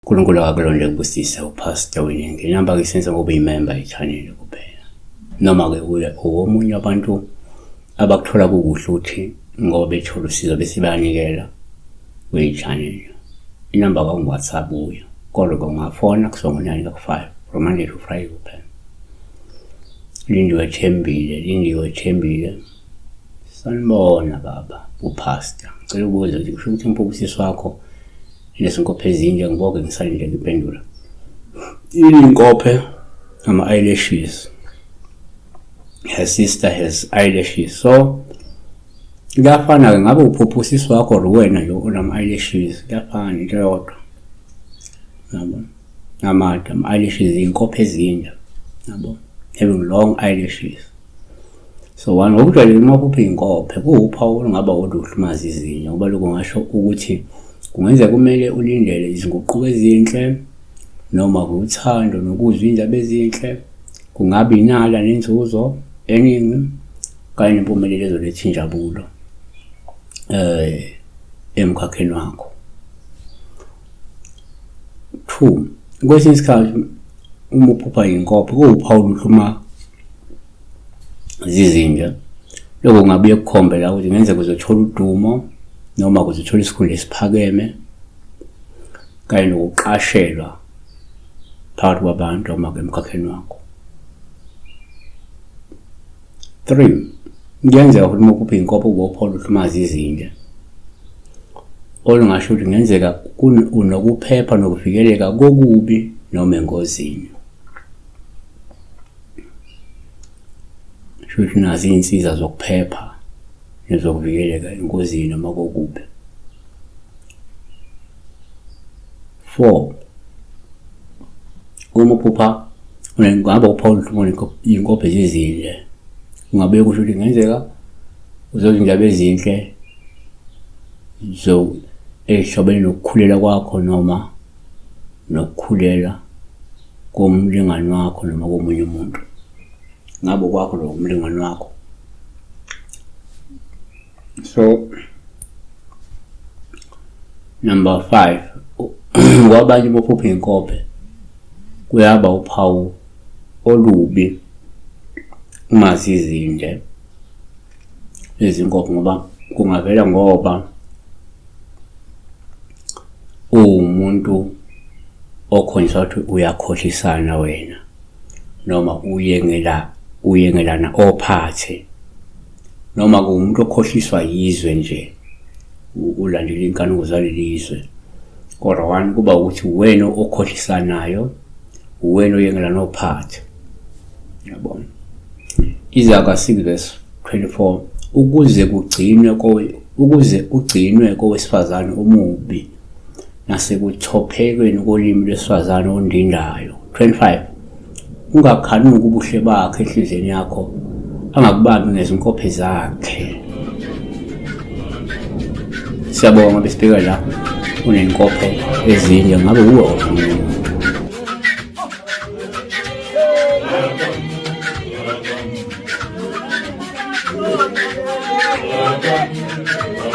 uNkulunkulu akakulonde kubusise uPastor Winingi. Inamba ke isenza ngoba uyimember ye-channel kuphela. Noma-ke uye owomunye wabantu abakuthola kukuhle ukuthi ngoba bethola usizo bese bayanikela kwi-channel. Inamba kwakungu-WhatsApp kuyo. Kodwa ungafona kusuka ngo-9 kaku-5 from Monday to Friday kuphela. Lindiwe Thembile, Lindiwe Thembile. Sanibona baba, uPastor. Ngicela ukubuza ukuthi kusho ukuthi ngiphuka usisi wakho inezinkophe ezinje ngiboke ngisalinde ngiphendula. Inkophe ama eyelashes. Her sister has eyelashes. So kuyafana-ke ngabe uphupha usisi wakho or wena nje onama eyelashes kuyafana into eyodwa. Yabo. Amade ama eyelashes inkophe ezinde. Yabo. Having long eyelashes. So one ngokujwayelekile uma uphupha iy'nkophe kuwuphawu olungaba oluhle uma zizinye ngoba lokho kungasho ukuthi kungenzeka kumele ulindele izinguquko ezinhle noma kuwuthando nokuzwa iy'ndaba ezinhle kungaba inala nenzuzo eningi kanye nempumelelo ezoletha injabulo eh emkhakheni wakho. Two, kwesinye isikhathi uma uphupha inkophe kuwuphawu oluhle uma zizinja. Lokho kungabuye kukhombe la ukuthi kungenzeka uzothola udumo noma ukuze uthole isikhundla esiphakeme kanye nokuqashelwa phakathi kwabantu noma emkhakheni wakho. 3 kuyenzeka ukuthi uma uphupha inkophe ubopha oluhle uma zizinja olungasho ukuthi kungenzeka unokuphepha nokuvikeleka kokubi noma engozini. Sho ukuthi nazi iy'nsiza zokuphepha nezokuvikeleka engozini noma kokubi. 4 uma uphupha ngabe upha iy'nkophe zizinhle ungabe kusho ukuthi kungenzeka uzozwa iy'ndaba ezinhle ey'hlobene nokukhulelwa kwakho noma nokukhulelwa komlingani wakho noma komunye umuntu ngabe okwakho lo umlingani wakho so number 5 kwabanye bophupha inkophe kuyaba uphawu olubi uma zizinde izinkophe ngoba kungavela ngoba uwumuntu okhonjiswa ukuthi uyakhohlisana wena noma uyengela uyengelana ophathe noma kuwumuntu okhohliswa yizwe nje ulandela inkanuko zaleli zwe kodwa one kuba ukuthi wena okhohlisanayo uwena oyengelana ophathe yabona Izaga 6 verse 24 ukuze kugcinwe ukuze ugcinwe kowesifazane omubi nasekuthophekweni kolimi lwesifazane ondindayo 25 ungakhanuki ubuhle bakhe enhliziyweni yakho angakubambi ngezinkophe zakhe siyabonga besibheka la unenkophe ezinye ngabe uwe omunye umuntu. Thank you.